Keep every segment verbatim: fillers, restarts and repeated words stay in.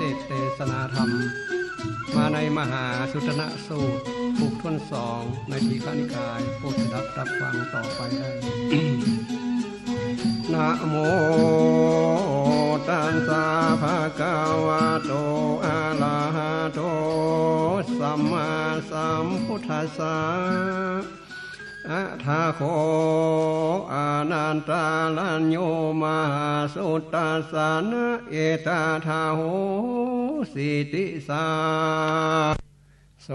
เทศน์เตสนาธรรม มาในมหาสุตตนสูตร ผูกถ้วนสอง ในทีฆนิกาย โปรดสดับรับฟังต่อไปได้ นะโมตัสสะ ภะคะวะโต อะระหะโต สัมมาสัมพุทธัสสะ อะถะโข อานันทารัญโญ มหาสุตตัสสะนะ เอตาทะโหสิติสา โส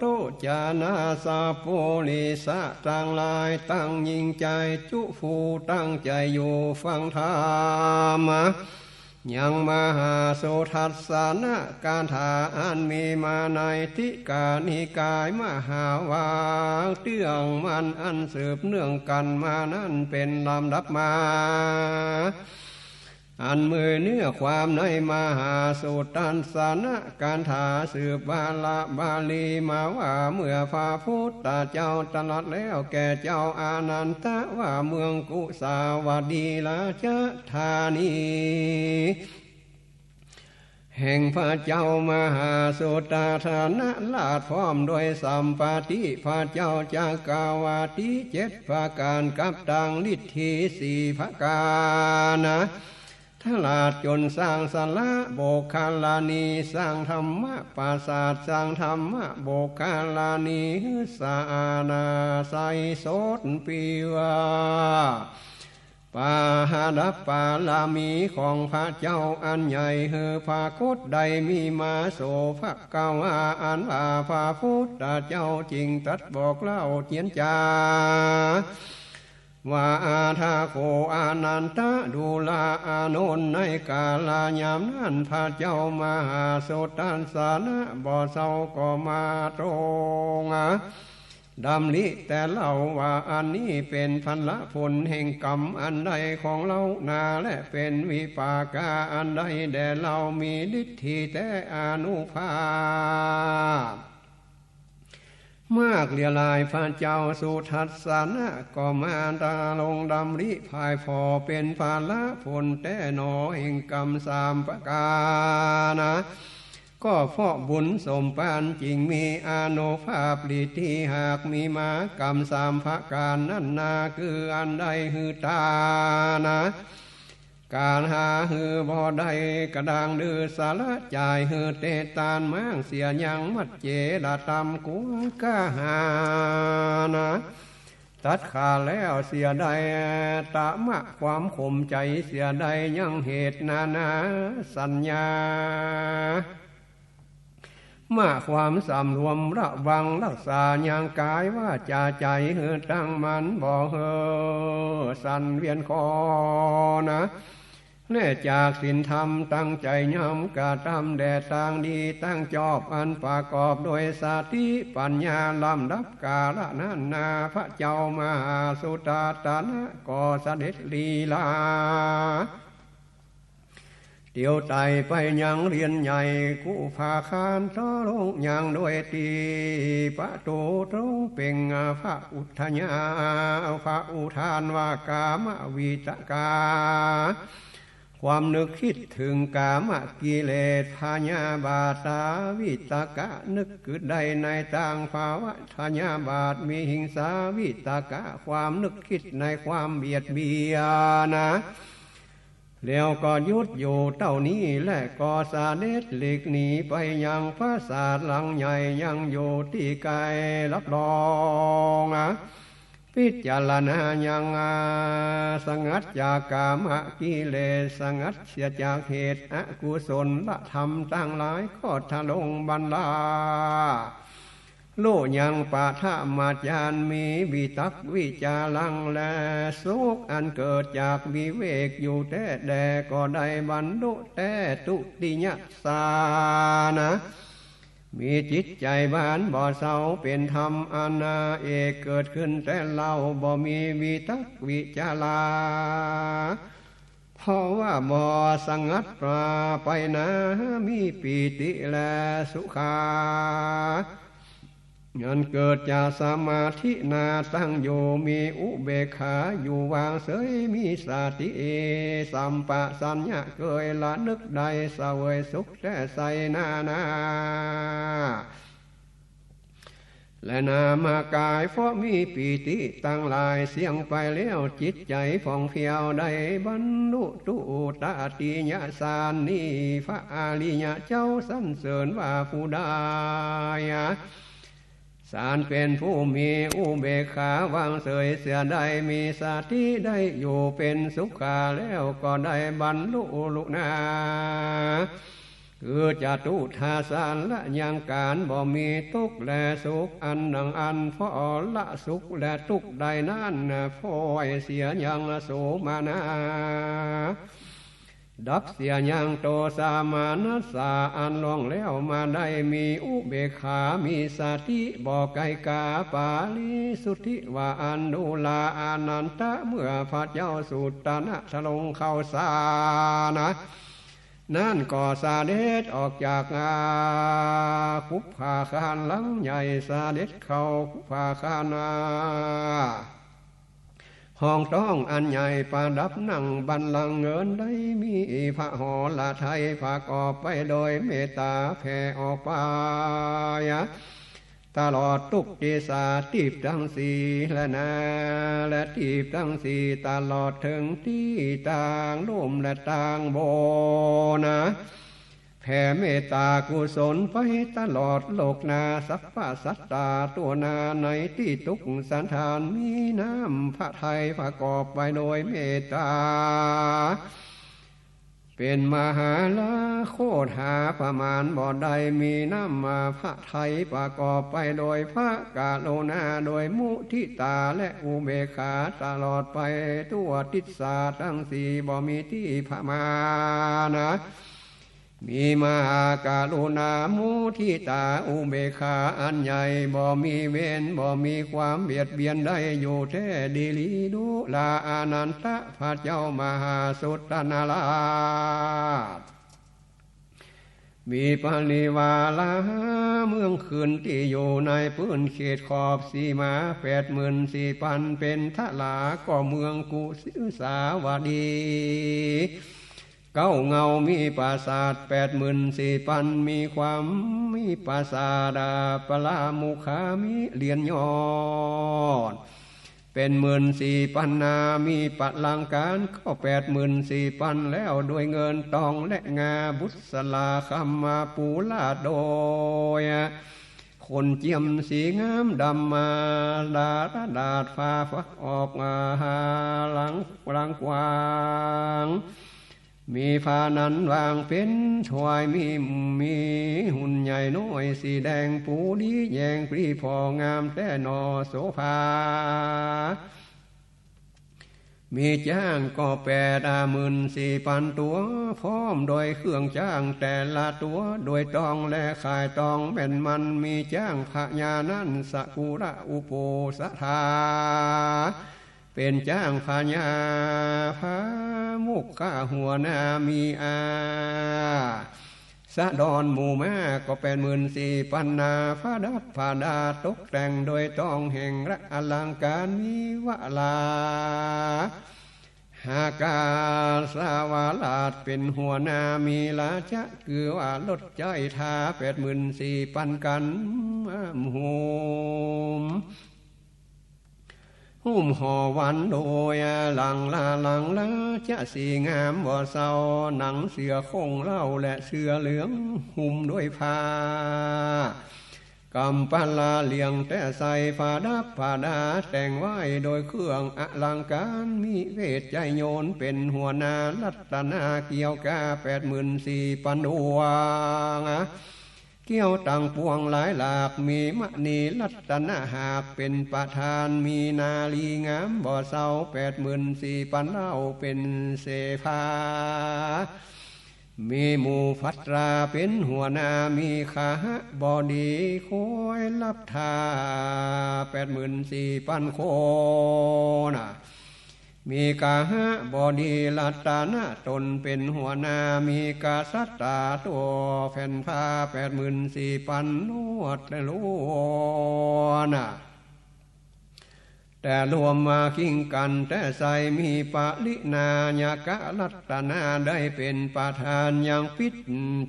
ตุจะนะ สัปปุริสะตังหลาย ตังญิงใจ๋ จุผู้ตั้งใจ๋อยู่ฟังธรรมะ ยังมหาสุทัสสนคาถา อันมีมาในติกนิกายมหาวัก เตื้องมันอันสืบเนื่องกั๋นมานั้นเป๋นลำดับมา อันมีเนื้อความในมหาสุทัสสนคาถา สืบวาระบาลีมาว่า เมื่อพระพุทธเจ้าตรัสแล้วแก่เจ้าอานันทะว่า เมืองกุสาวดีราชธานี แห่งพระเจ้ามหาสุทัสสนราช พร้อมด้วยสัมปติพระเจ้าจักกวาติเจ็ดประก๋าน กับตังฤทธิสี่ประก๋านนะ ทราชจนสร้างสระโบกขลานี สร้างธรรมปราสาท สร้างธรรมโบกขลานี หื้อสะอาดนาใสสดปิวา ปาหะดับบารมีของพระเจ้าอันใหญ่ หื้อปรากฏได้มีมา โสภะคะวา อันว่าพระพุทธเจ้าจึงตรัสบอกเล่าเจียรจา ว่า อะถะโข อานันทะ ดูราอานนท์ ในกาลยามนั้น พระเจ้ามหาสุทัสสนะบ่เซาก็มาตรง ดำริแต่เล่าว่า อันนี้เป๋นผลผลแห่งกรรมอันใดของเฮานา และเป๋นวิปากาอันใดแด่เฮา มีฤทธิแต๊อานุภาพ มากเหลือหลาย พระเจ้าสุทัสสนะก็มาตรงดำริภายผ่อ เป๋นผลผลแต๊หนอแห่งกรรมสามประก๋านนะ ก็เพราะบุญสมปานจึงมีอานุภาพฤทธิ หากมีมากรรมสามประก๋านนั้นนา คืออันใด หื้อตานะ ก๋านหาหื้อบ่ได้ กระด้างดื้อสละจ่าย หื้อเตะตานม้างเสียยัง มัจเจระตำกั๋วกหานะ ตัดขาดแล้วเสียได้ ตมะความขมใจ๋เสียได้ ยังเหตุนานาสัญญา มะความสำรวมระวังรักษายังกายวาจาใจ๋ หื้อตั้งมั่นบ่หื้อสั่นเวียนคลอนนะ และจากศีลธรรมตั้งใจ๋ยำกระตำแด่ตางดีตางจอบ อันประกอบโดยสติปัญญา ลำดับกาละนั้นนา พระเจ้ามหาสุทัสสนะก็เสด็จลีลา เตียวไต่ไปยังเรือนใหญ่กุภาคาร ตรงยังโดยตี้ประตู๋ตรงเป่ง พระอุทยา พระอุทานว่ากามวิตกา ความนึกคิดเถิงกามกิเลส พยาบาทาวิตกะ นึกกึ๊ดได้ในตางภาวะพยาบาท วิหิงสาวิตกะ ความนึกคิดในความเบียดเบียนนะ แล้วก็หยุดอยู่เต้านี้ และก็เสด็จหลีกหนีไปยังปราสาทหลังใหญ่ ยังอยู่ตี้ไก๋รับรอง พิจารณายังสงัดจากกามกิเลส สงัดเสียจากเหตุอกุศลธรรมตังหลาย ก็ทรงบันดาล รู้ยังปฐมฌาน มีวิตกวิจารัง และสุขอันเกิดจากวิเวกอยู่แต๊แด่ ก็ได้บรรลุแต๊ทุติยฌานนะ มีจิตใจ๋บานบ่เซา เป๋นธรรมอันนาเอก เกิดขึ้นแต๊เล่า บ่มีวิตกวิจารา เพราะว่าบ่สงัดไปนา มีปีติและสุขา อันเกิดจากสมาธินาตั้งอยู่มีอุเบกขาอยู่วางเสยมีสติสัมปชัญญะเกยระนึกได้เสวยสุขแต๊ไส้นานา และนามกายเพราะมีปีติตังหลายเสี้ยงไปแล้วจิตใจ๋ผ่องแผ้วได้บรรลุตุติยฌานนี้ พระอริยะเจ้าสรรเสริญว่าผู้ใด สันเป๋นผู้มีอุเบกขาวางเสยเสียได้มีสติได้อยู่เป๋นสุขะแล้วก็ได้บรรลุลุนา คือจตุตถฌานละยังก๋านบ่มีตุ๊กข์และสุขอันหนึ่งอัน เพราะละสุขและตุ๊กข์ได้นั้น พ้อยเสียยังโสมนัส ดับเสียยังโทสะมนัสสะอันล่วงแล้วมาได้มีอุเบกขามีสติบ่ไกลกา ปริสุทธิวา อันดูราอานันทะ เมื่อพระเจ้าสุตตะนะทรงเข้าฌานนั้นก็เสด็จออกจากอาคุปปาคารหลังใหญ่ เสด็จเข้าคุปปาคาร ห้องทองอันใหญ่ประดับนั่งบัลลังก์เงินได้มีพระหฤทัยประกอบไปโดยเมตตาแผ่ออกไปตลอดทุกทิศา ทีปตังสี่และนา และทีปตังสี่ตลอดเถิงตี้ตางลุ่มและตางบนนะ แผ่เมตตากุศลไปตลอดโลกนา สรรพสัตตาทั่วนาในตี้ทุกสันฐาน มีน้ำพระทัยประกอบไปโดยเมตตา เป๋นมหาลาโคตรหาประมาณบ่ได้ มีน้ำพระทัยประกอบไปโดยพระกรุณา โดยมุทิตาและอุเบกขาตลอดไปทั่วทิศาตังสี่บ่มีตี้ประมาณนะ มีมหากรุณามุทิตาอุเบกขาอันใหญ่ บ่มีเวรบ่มีความเบียดเบียนได้อยู่แต๊ดีหลี ดูราอานันทะ พระเจ้ามหาสุตตะนาราช มีปริวาราเมืองขึ้นตี้อยู่ในปื้นเขตขอบสีมาแปดหมื่นสี่ปัน เป๋นทราก็เมืองกุสิสาวดี เก้าเงามีปราสาทแปดหมื่นสี่ปัน มีความมีปราสาทปรามุขามีเหรียญยอด เป๋นหมื่นสี่ปันนา มีปลังก์ก็แปดหมื่นสี่ปันแล้ว โดยเงินตองและงาบุษราคัมมาปูราดโดย ขนเจียมสีงามดำมาดาระดาษฟ้าฟักออกมาหาหลังหลังกว้าง มีผ้านั้นวางเป๋นถ้วย มี มีหุ่นใหญ่น้อยสีแดงปูดีแยงปรีผ่องามแต๊หนอโสภา มีจ๊างก็แปดหมื่นสี่ปันตั๋ว พร้อมโดยเครื่องจ๊างแต่ละตั๋ว โดยตองและข่ายตองแม่นมัน มีจ๊างพญานั้นสกุระอุโปสถา เป๋นจ๊างพญาพระมุขหัวหน้า มีอาสะดอนหมู่ม้าก็แปดหมื่นสี่ปันนา ประดับประดาตกแต่งโดยตองแห่งละอลังก๋าน มีวราหากาสวราชเป๋นหัวหน้า มีราชะคือว่ารถใจ๊ทาแปดหมื่นสี่ปันกั๋น หุ้ม หุ้มห่อหวันโดยหลังละหลังราชะสีงามบ่เศร้า หนังเสือโคร่งเหล้าและเสื้อเหลืองหุ้มโดยผ้ากำปะลาเหลืองแต๊ใส่ ประดับประดาแต่งไว้โดยเครื่องอลังก๋าน มีเวชชัยโยนเป๋นหัวหน้า รัตนาเกี้ยวกาแปดหมื่นสี่ปันดวง เกี้ยวตังปวงหลายหลาก มีมณีรัตนหากเป๋นประธาน มีนารีงามบ่เศร้าแปดหมื่นสี่ปันเล่าเป๋นเสภา มีหมู่ภัตราเป๋นหัวหน้า มีคหบดีคอยฮับถ้าแปดหมื่นสี่ปันคนนะ มีกหบดีรัตนะต๋นเป๋นหัวหน้า มีกษัตริย์ตั๋วแผ่นฟ้าแปดหมื่นสี่ปันลวดและล้วนน่ะ แต่รวมมาคิงกั๋นแต่ใส มีปริณายกรัตนะได้เป๋นประธาน ยังปิจ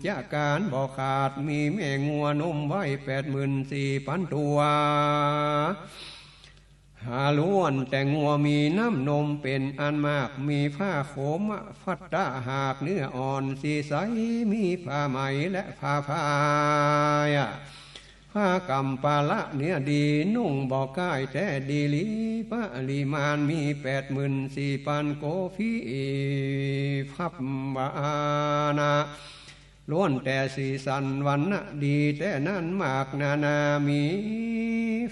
จการบ่ขาด มีแม่งัวนมไว้แปดหมื่นสี่ปันตั๋ว หาล้วนแต่งัวมีน้ำนมเป๋นอันมาก มีผ้าโคมะพัตตะหากเนื้ออ่อนสีใส มีผ้าไหมและผ้าฝ้าย ผ้ากำปาละเนื้อดี นุ่งบ่ก้ายแต๊ดีหลี ปริมาณมีแปดหมื่นสี่ปันโกภีพับวานะ ล้วนแต่สีสันวรรณะดี แต่นั้นมากนานา มี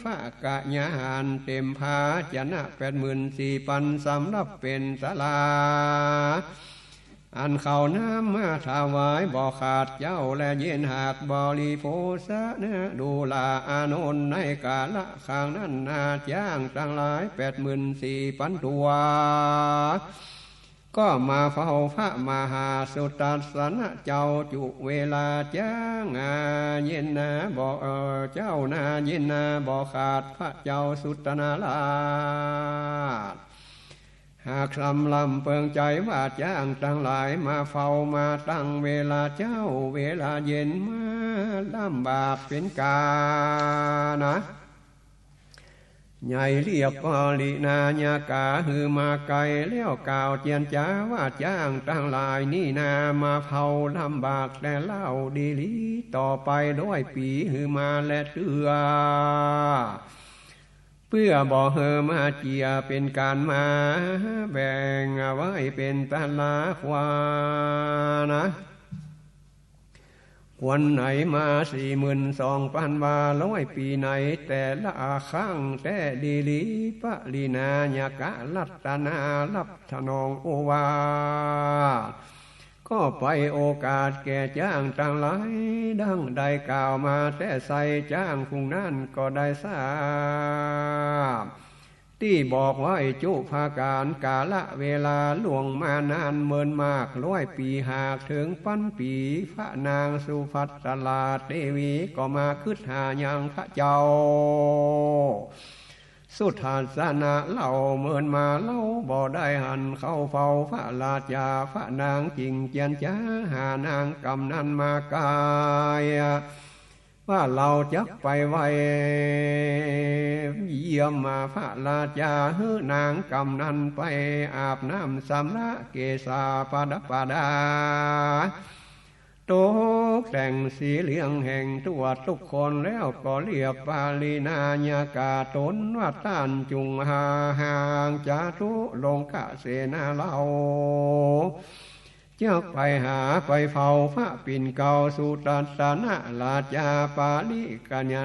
ภะกะยาหารเต๋มภาชนะแปดหมื่นสี่ปัน สำหรับเป๋นศาลา อันเขาน้ำมาถวายบ่ขาด เจ๊าและเย็นหากบริโภคสะนะ ดูราอานนท์ ในกาละครั้งนั้นนา จ๊างตังหลายแปดหมื่นสี่ปันตั๋ว ก็มาเฝ้าพระมหาสุทัสสนะเจ้าจุเวลา จ๊างอาเย็นนาบ่ เอ่อ เจ้านาเย็นนาบ่ขาด พระเจ้าสุทัสสนราช หากสำลำเปิงใจ๋ว่าจ๊างตังหลายมาเฝ้ามาตั้งเวลาเจ๊า เวลาเย็นมาลำบากเป๋นก๋านะ ใหญ่เรียกปริณายกาหื้อมาไกล แล้วกล่าวเจียรจ๋าว่าจ๊างตังหลายนี่นา มาเฝ้าลำบากแต่เล่าดีหลี ต่อไปร้อยปี๋หื้อมาแลเตื้อ เปื้อบ่หื้อมาเจียเป๋นก๋านมาแบ่งเอาไว้เป๋นตาราควานะ ควรไหนมาสี่หมื่นสองปันวา ร้อยปี๋ไหนแต่ละครั้งแต๊ดีหลี ปริณายกรัตนารับถนอมโอวาท ก็ไปโอกาสแก่จ๊างตังหลาย ดังได้กล่าวมาแต่ใส จ๊างฝูงนั้นก็ได้ทราบ ตี้บอกไว้จุประก๋าน กาละเวลาล่วงมานานเมินมาก ร้อยปี๋หากเถิงปันปี๋ พระนางสุภัตตราเตวีก็มาคึดหายังพระเจ้า สุทัสสนะเล่าเมินมาเล่าบ่ได้หันเข้าเฝ้าพระราชา พระนางจึงเจียรจ๋าหานางกำนันมาไกล ว่าเฮาจักไปไหว้เยี่ยมมาพระราชา หื้อนางกำนันไปอาบน้ำสำระเกศาประดับประดา ตกแต่งสีเหลืองแห่งทั่วทุกคน แล้วก็เรียกปริณายกาต๋นว่า ต้านจุ่งหาหางจตุรงคเสนาเฮา จักไปหาไปเฝ้าพระปิ่นเกล้าสุทัสสนะราชา ปริ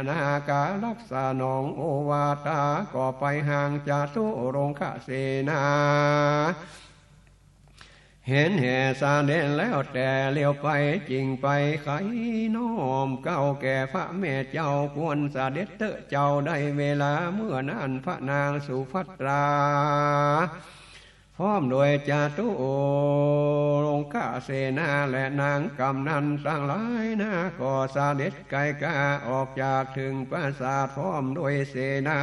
ณายการับสนองโอวาทา ก็ไปหางจตุรงคเสนา เห็นแห่เสด็จแล้วแต่เลี้ยวไป จึงไปไขน้อมเกล้าแก่พระแม่เจ้า ควรเสด็จเต๊อะเจ้า ได้เวลาเมื่อนั้นพระนางสุภัตตรา พร้อมโดยจตุรงคเสนาและนางกำนันตังหลายนา ก็เสด็จไกลกาออกจากเถิงปราสาทพร้อมโดยเสนา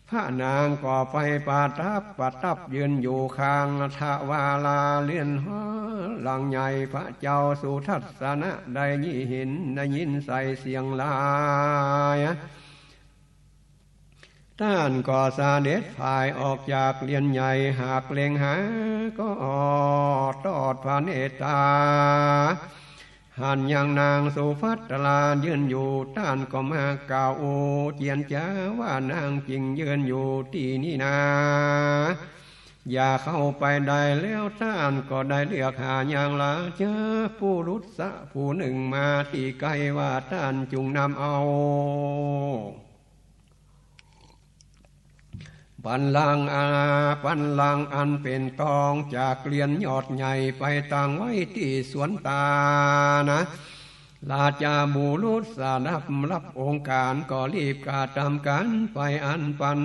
พระนางก็ไปประทับประทับยืนอยู่ข้างทวาราเรือนหอหลังใหญ่ พระเจ้าสุทัสสนะได้ยิน ได้ยินใส่เสียงหลาย ต้านก็เสด็จผ่ายออกจากเรือนใหญ่ หากเล็งหาก็ทอดพระเนตรต๋า หันยังนางสุภัตตรายืนอยู่ ต้านก็มากล่าวอู้เจียรจ๋าว่า นางจึงยืนอยู่ตี้นี่นา อย่าเข้าไปได้ แล้วต้านก็ได้เรียกหายังราชบุรุษผู้หนึ่งมาตี้ใก้ว่า ต้านจุ่งนำเอา บัลลังก์อา บัลลังก์อันเป๋นตองจากเรือนยอดใหญ่ไปตั้งไว้ตี้สวนตานะ ราชบุรุษสดับรับองค์ก๋าน ก็รีบกระตำก๋านไปอันปัน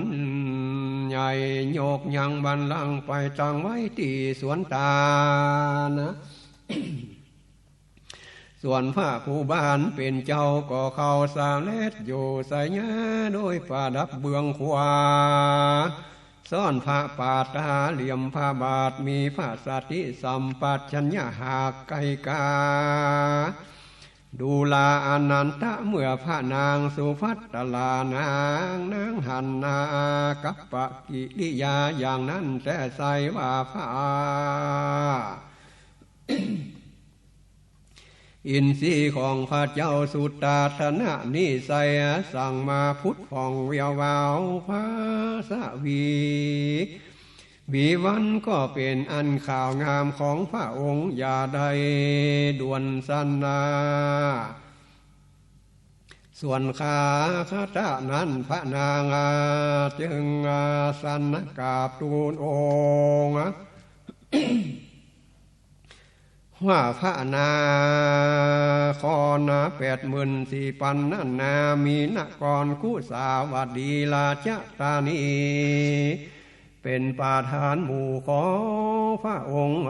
ใหญ่ ยกยังบัลลังก์ไปตั้งไว้ตี้สวนตานะ ส่วนพระผู้บานเป๋นเจ้าก็เข้าเสด็จอยู่ไสยะ โดยประดับเบื้องขวา ซ้อนพระปาดต๋าเหลี่ยมพระบาท มีพระสติสัมปชัญญะหากไกลกา ดูราอานันทะ เมื่อพระนางสุภัตตรานาง นางหันนากัปปกิริยาอย่างนั้นแต๊ไซร้ว่า พระอินทรีย์ของพระเจ้าสุทัตตนะนี้ใสสั่งมาผุดผ่องแวววาว พระสวี วีวันก็เป๋นอันข่าวงามของพระองค์ อย่าได้ด่วนสันนา ส่วนคาคตะนั้นพระนางจึงสันกราบทูลองค์ ว่าพระนครแปดหมื่นสี่ปันนั้นนา มีนครกุสาวดีราชธานี เป๋นประธานหมู่ของพระองค์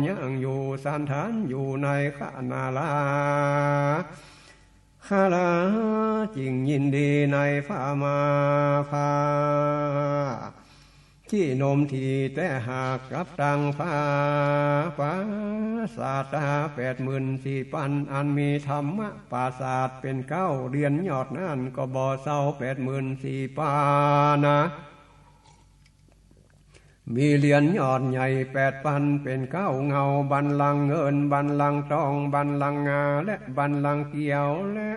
ยังอยู่สันฐานอยู่ในขณารา คารา จึงยินดีในพระมาภา ที่นมที แต่หากกับตังพระปราสาทแปดหมื่นสี่ปัน อันมีธรรมปราสาทเป๋นเก๊าเรือนยอดนั้น ก็บ่เซาแปดหมื่นสี่ปันนะ มีเรือนยอดใหญ่แปดปันเป๋นเก๊าเงา บัลลังก์เงิน บัลลังก์ตอง บัลลังก์งา และบัลลังก์เกี้ยว และ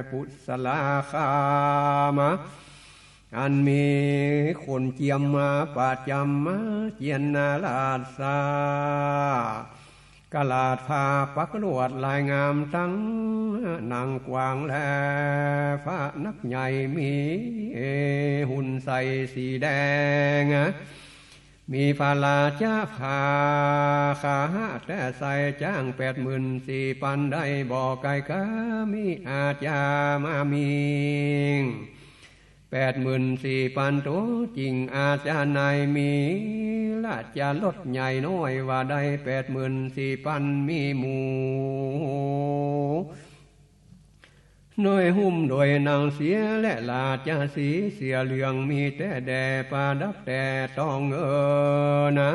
ปุสสลาคามะ อันมีคนเจียมมาประจ๋ำมาเจียรติราชา กราชผ้าปักลวดลายงาม ตังหนังกวางและพระนักใหญ่ มีหุ่นใสสีแดง มีพระราชาพาคาหะ แต่ใส่จ้างแปดหมื่นสี่ปัน ได้บ่ไกลกา มีอาชามามิง แปดหมื่นสี่ปันตัวจริง อาชาในมีราชรถใหญ่น้อย ว่าได้แปดหมื่นสี่ปัน มีหมู่น้อยหุ้มโดยนางเสีย และราชสีห์เสียเหลือง มีแต่แด่ประดับแต่ตองเงินนะ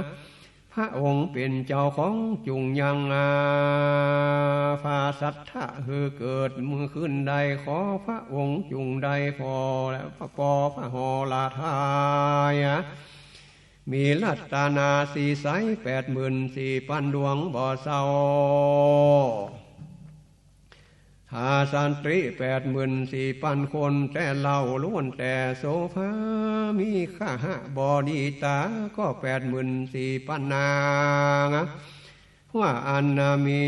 พระองค์เป๋นเจ้าของจุ่งยังอา พระสัตถะหื้อเกิดมือขึ้นได้ ขอพระองค์จุ่งได้พอและพระปอพระหฤทัย มีรัตนาสีใสแปดหมื่นสี่ปันดวงบ่เซา หาสตรีแปดหมื่นสี่ปันคน แต่เหล่าล้วนแต่โสภา มีคหบดีตาก็แปดหมื่นสี่ปันนาง ว่าอันนามี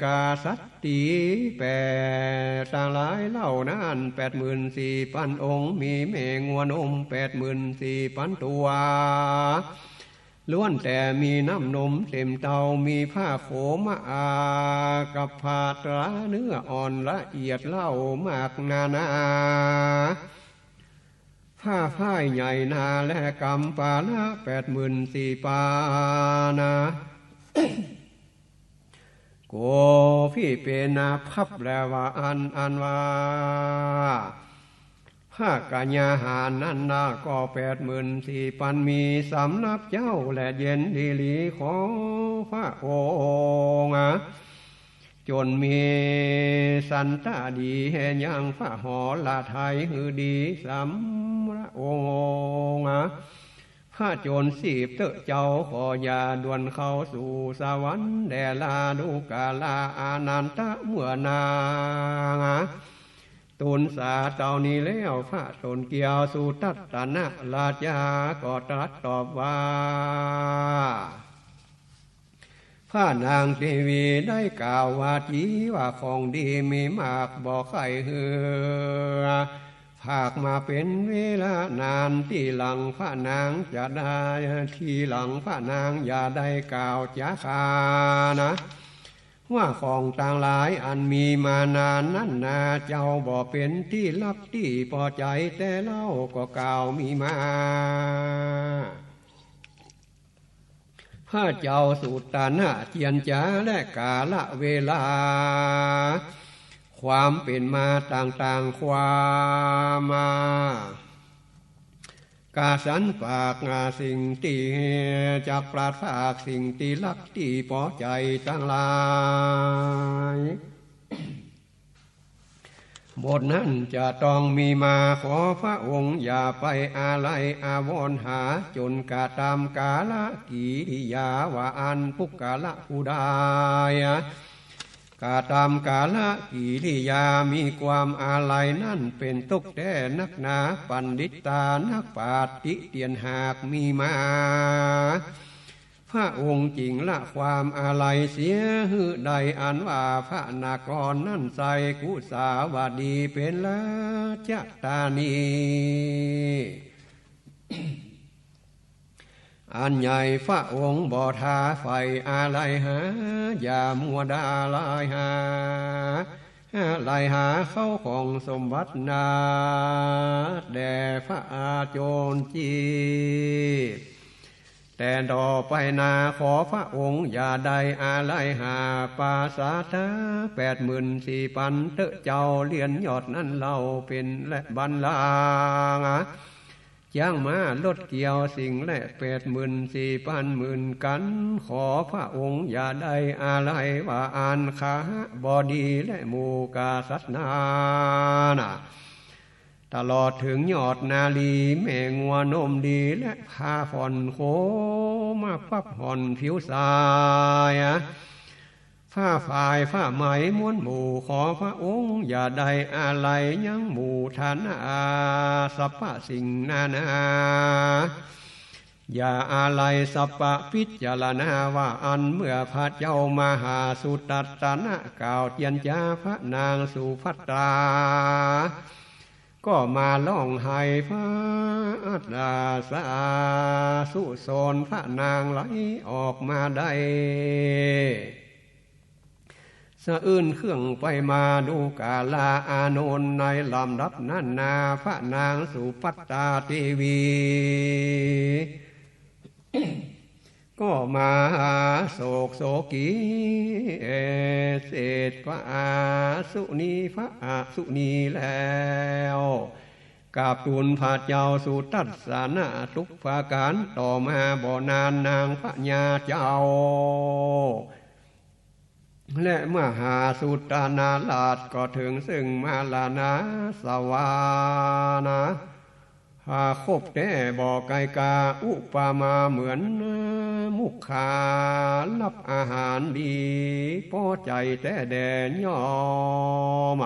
กษัตรีแปดตังหลายเหล่านั้นแปดหมื่นสี่ปันองค์ มีแม่งัวนมแปดหมื่นสี่ปันตัว ล้วนแต่มีน้ำนมเต็มเต้า มีผ้าโขมอากับผ้าตราเนื้ออ่อนละเอียดเหล้ามากนานา ผ้าฝ้ายใหญ่นาและกำปาละแปดหมื่นสี่ปันนะ โกภิเปนาภัพแลว่าอั้น อันว่า ผ้ากยาหารนั้นนาก็แปดหมื่นสี่ปัน มีสำหรับเจ้า และเย็นดีหลีขอพระองค์ จนมีสันตะดีแห่ยังพระหฤทัยหื้อดีสำหรับองค์ พระโจรสีบเต๊อะเจ้า ขออย่าด่วนเข้าสู่สวรรค์แด่ลาดูกาลา อานันทะ เมื่อนาง ตูนสาเต้านี้แล้ว พระตนเกียวสุทัตตนะราชาก็ตรัสตอบว่า พระนางเทวีได้กล่าววาจีว่า ของดีมีมากบ่ใค่หื้อ ฝากมาเป๋นเวลานาน ตี้หลังพระนางจะได้ ตี้หลังพระนางอย่าได้กล่าวจาขานนะ ว่าของตังหลายอันมีมานานนั้นนา เจ้าบ่เป๋นตี้ฮักตี้ปอใจ๋แต่เล่า ก็กล่าวมีมา พระเจ้าสุตตนะเจียรจาและกาละเวลา ความเป๋นมาต่างๆ ความมา กาสันปากสิ่งตี้จักปราศจากสิ่งตี้ฮักตี้ปอใจ๋ตังหลาย บทนั้นจะต้องมีมา ขอพระองค์อย่าไปอาลัยอาวรณ์หา จ๋นกระตำกาละกิริยาว่าอั้น ปุคคละผู้ใดกระตำกาละกิริยามีความอาลัยนั้นเป๋นตุ๊กข์แต๊นักหนา ปัณฑิตานักปราชญ์ติเตียนหากมีมา พระองค์จึงละความอาลัยเสีย หื้อได้อันว่าพระนครนั้นไส้ กุสาวดีเป๋นราชธานี อันใหญ่ พระองค์บ่ท้าใฝ่อาลัยหา อย่ามัวดาลัยหา ลัยหาเข้าของสมบัตินา แด่พระอาโจรจี แต่ต่อไปนา ขอพระองค์อย่าได้อาลัยหา ปราสาทแปดหมื่นสี่ปันเต๊อะเจ้า เรือนยอดนั้นเล่าเป๋นและบัลลังก์ จ๊างม้ารถเกี่ยวสิ่งแหละแปดหมื่นสี่ปันเหมือนกั๋น ขอพระองค์อย่าได้อาลัยว่าอั้น คหบดีและหมู่กษัตริย์นานา ตลอดเถิงยอดนารี แม่งัวนมดีและผ้าผ่อนโค มาปับผ่อนผิวสาย ผ้าฝ้ายผ้าไหมม้วนหมู่ ขอพระองค์อย่าได้อาลัยยังหมู่ฐานะสรรพสิ่งนานา อย่าอาลัยสรรพพิจารณาว่าอั้น เมื่อพระเจ้ามหาสุทัศนะกล่าวเจียรจาพระนางสุภัตตรา ก็มาร้องไห้ พระอัสสะสุสนพระนางไหลออกมาได้ สะอื้นเครื่องไปมาดูกาลาอานนท์ ในลำดับนั้นนา พระนางสุภัตตาเตวี ก็มาโศกโศกี เอเสดพระอสุนี พระอสุนีแล้ว กราบทูลพระเจ้าสุทัศนะทุกประก๋าน ต่อมาบ่นานนางพญาเจ้า และมหาสุทัศนราชก็เถิงซึ่งมรณาสวรรคตแต๊บ่ไกลกา อุปมาเหมือนมุขคา ฮับอาหารดีปอใจ๋แต๊แด่ย่อม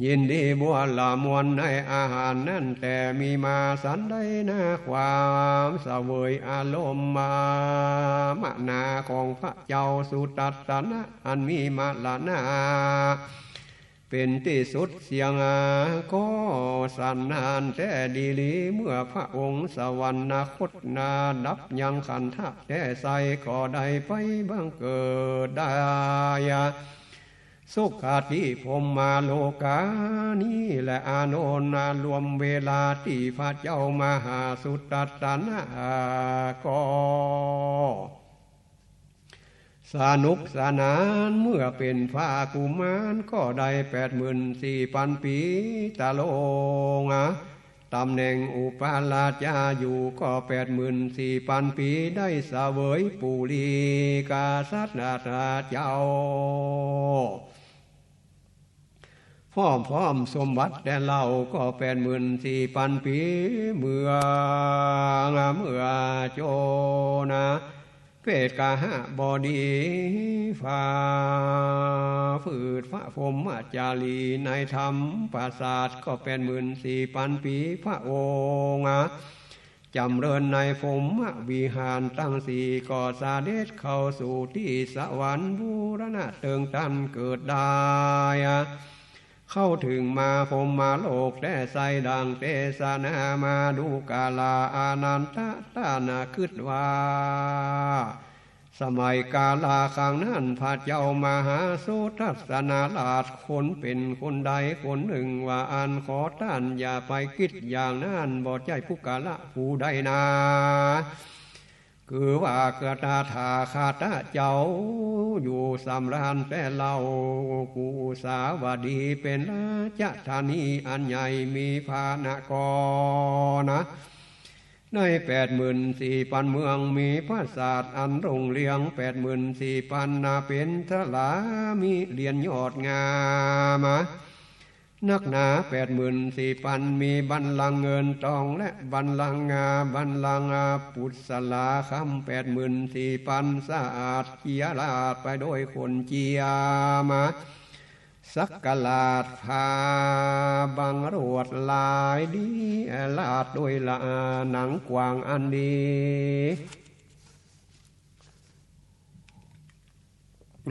ยินดีบัวละมวลในอาหารนั้นแต๊ มีมาสันใดนา ความเสวยอารมณ์มามนาของพระเจ้าสุทัศนะ อันมีมรณาเป๋นตี้สุดเสี้ยง ก็สันนานแต๊ดีหลี เมื่อพระองค์สวรรคตนา ดับยังขันธะแต๊ไส้ ก็ได้ไปบังเกิดได้ สุคติพรหมโลกา นี้แหละอานนท์ รวมเวลาตี้พระเจ้ามหาสุทัศนะ ก็สนุกสนาน เมื่อเป๋นพระกุมารก็ได้แปดหมื่นสี่ปันปี๋ ตะลง ตำแหน่งอุปราชาอยู่ก็แปดหมื่นสี่ปันปี๋ ได้เสวยปุริกษัตริย์เจ้า พร้อมพร้อมสมบัติแต๊เล่าก็แปดหมื่นสี่ปันปี๋ เมือง เมื่อโจร เปตกหบดี ฝ่าฝืนพระพรหมจารีย์ในธรรมปราสาทก็แปดหมื่นสี่ปันปี๋ พระองค์จำเริญในพรหมวิหารตังสี่ ก็เสด็จเข้าสู่ตี้สวรรค์ บูรณะเถิงตันเกิดได้ เข้าเถิงมาพรหมโลกแต๊ไส้ ดังเตสนามา ดูกราอานันทะ ตระหนักกึ๊ดว่า สมัยกาลครั้งนั้น พระเจ้ามหาโสตทัสสนราช คนเป๋นคนใดคนนึ่ง ว่าอั้น ขอต้านอย่าไปกึ๊ดอย่างนั้น บ่ใจ้ปุคคละผู้ใดนา คือว่าตถาคตเจ้าอยู่สำราญแต๊เล่า กุสาวดีเป๋นราชธานีอันใหญ่ มีพระนครนะ ในแปดหมื่นสี่ปันเมือง มีปราสาทอันรุ่งเรืองแปดหมื่นสี่ปันนา เป๋นสารา มีเรียนยอดงามนักหนาแปดหมื่นสี่ปัน มีบัลลังก์เงินทองและบัลลังก์งา บัลลังก์งาปุสสาคำแปดหมื่นสี่ปัน สะอาดเจียราดไปโดยขนเจียมา สักหลาดผ้าบังลวดลายดี ลาดโดยละอาหนังกวางอันดี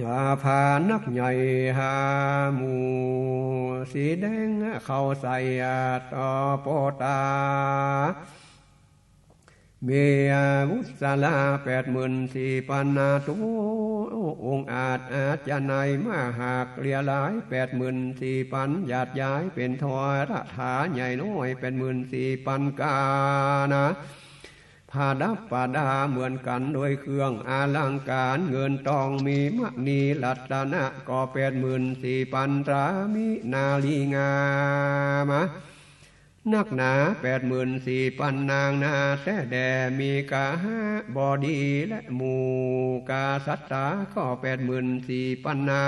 อาผ้านักใหญ่หาหมู่สีแดงเข้าใส่ต่อโปตา มีบุษราแปดหมื่นสี่ปันนา ตัวองอาจอาจจะในมหากเรียลายแปดหมื่นสี่ปัน หยาดย้ายเป๋นทอยระถาใหญ่น้อยแปดหมื่นสี่ปันกานะ ผาดับประดาเหมือนกั๋นโดยเครื่องอลังก๋าร เงินตองมีมณีรัตนะก็แปดหมื่นสี่ปันตรา มีนารีงาม นักหนาแปดหมื่นสี่ปันนางนาแต๊แด่ มีกหบดีและหมู่กษัตราก็แปดหมื่นสี่ปันนา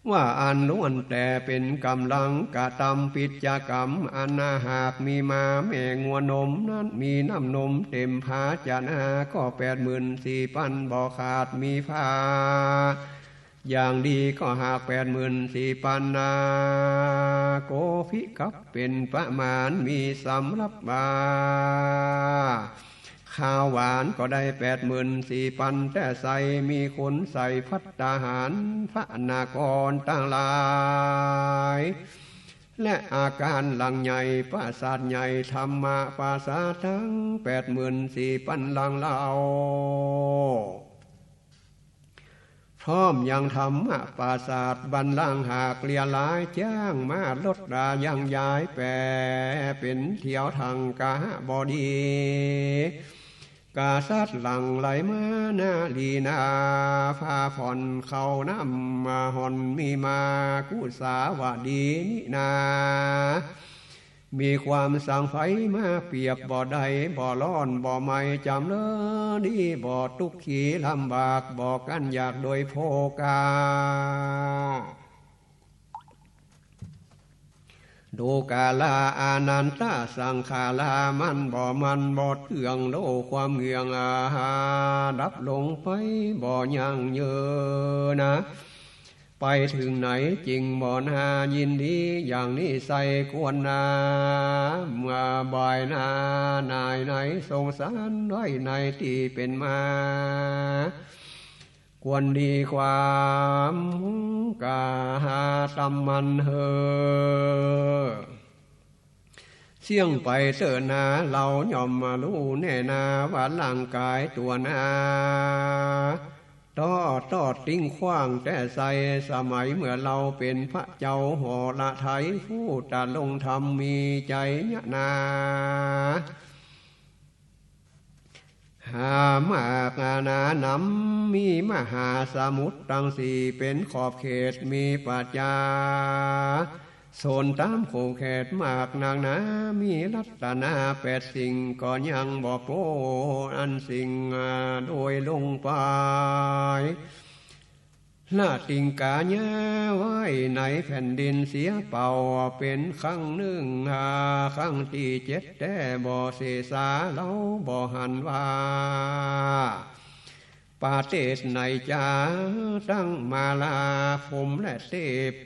ว่าอั้นล้วนแต่เป๋นก๋ำลังกระตำกิจก๋รรมอันนา หากมีมาแม่งัวนมนั้น มีน้ำนมเต๋มภาชนะก็แปดหมื่นสี่ปันบ่ขาด มีผ้า อย่างดีก็หากแปดหมื่นสี่ปันนา โกภิกับเป๋นประมาณ มีสำรับว่า ข้าวหวานก็ได้แปดหมื่นสี่ปันแต๊ไส้ มีคนใส่ภัตตาหารพระนครตังหลาย และอาคารหลังใหญ่ปราสาทใหญ่ ธรรมปราสาทตังแปดหมื่นสี่ปันหลังเล่า พร้อมยังธรรมปราสาทบัลลังก์หากเรียลาย จ้างม้ารถรายังย้ายแป๋เป๋นเที่ยวทั้งกหบดี กษัตริย์หลั่งไหลมานารีนา ผ้าผ่อนเข้าน้ำห่อน มีมากุสาวดีนี้นา มีความสังใสมาเปรียบบ่ได้ บ่ฮ้อนบ่ไหม้ จ๋ำเริญดี บ่ตุ๊กขี๋ลำบาก บ่กั้นอยากโดยโภคา ดูกาลาอานันตะ สังขารามันบ่มั่นบ่เตื้อง โลความเหงื่องอาหาดับลงไปบ่ยั่งยืนนะ ไปเถิงไหนจึงบ่น่ายินดี อย่างนี้ใส่ควรนา เมื่อบ่ายหน้าหน่ายใน สงสารไว้ในตี้เป๋นมา ควรดีความกาหาตำมันเฮอ เสี้ยงไปเต๊อะนา เฮาย่อมมาฮู้แน่นา ว่าร่างก๋ายตั๋วนา ต้อตอดทิ้งขว้างแต๊ไส้ สมัยเมื่อเฮาเป๋นพระเจ้าหรไทย ผู้ตะลงธรรมมีใจ๋เยียะนา หามากหนานำ มีมหาสมุทรตังสี่เป๋นขอบเขต มีประจา ชนต๋ามขอบเขตมากนักหนา มีรัตนาแปดสิ่ง ก็ยังบ่โป๊อันสิ่งโดยลงไป ละติงก๋าเยียะไว้ในแผ่นดินเสียเป่า เป๋นครั้งนึ่งหาครั้งตี้เจ็ดแต๊ บ่เสสาเฮาบ่หันว่า ประเทศไหนจา ตังมารพรหมและเท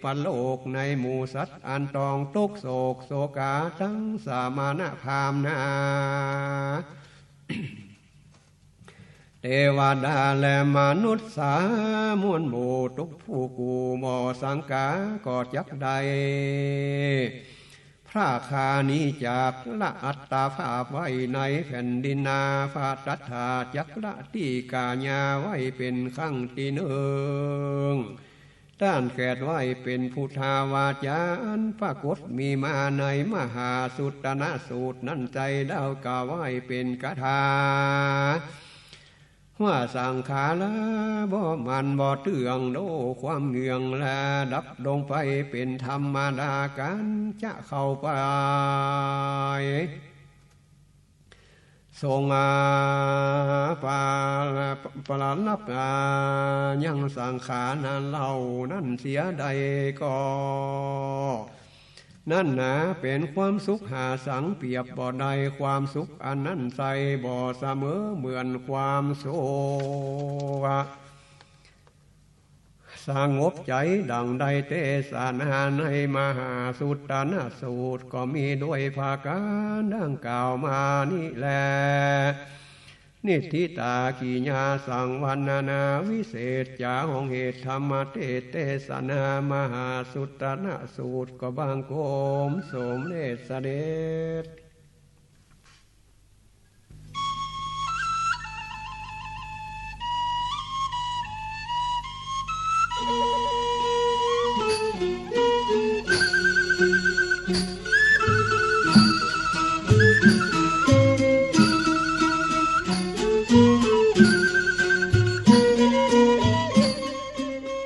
พโลก ในหมู่สัตว์อันต้องตุ๊กข์โศกโศกา ตังสมณพราหมณ์นา เตวดาและมนุษย์สามวลหมู่ ตุ๊กผู้กู่บ่สังกา ก็จักได้ พ ถ้าข้านี้จักละอัตตภาพไว้ในแผ่นดินนา พระตถาจักละตี้กายาไว้เป๋นครั้งตี้นึ่ง ต้านแขดไว้เป๋นพุทธาวาจา อันปรากฏมีมาในมหาสุตตนสูตรนั้นไจ้ เฮากล่าวไว้เป๋นคาถา ว่าสังขาราบ่มั่นบ่เตื้อง โดความเยื่องและดับลงไปเป๋นธรรมดา ก๋านจะเข้าไป ทรงอาปา ปรารภายังสังขารเหล่านั้นเสียได้ก่อ นั้นนาเป๋นความสุขหาสังเปรียบบ่ได้ ความสุขอันนั้นไส้บ่เสมอเหมือนความสุข สงบใจ๋ดั่งได้เตสนาในมหาสุตตนสูตร ก็มีด้วยประก๋านดั่งกล่าวมานี้แล นิฏฐิตากิยาสังวรรณนาวิเศษจา ห้องเหตุธรรมเตสน์เตสนามหาสุตตนสูตร ก็บังคมสมเด็จเสด็จ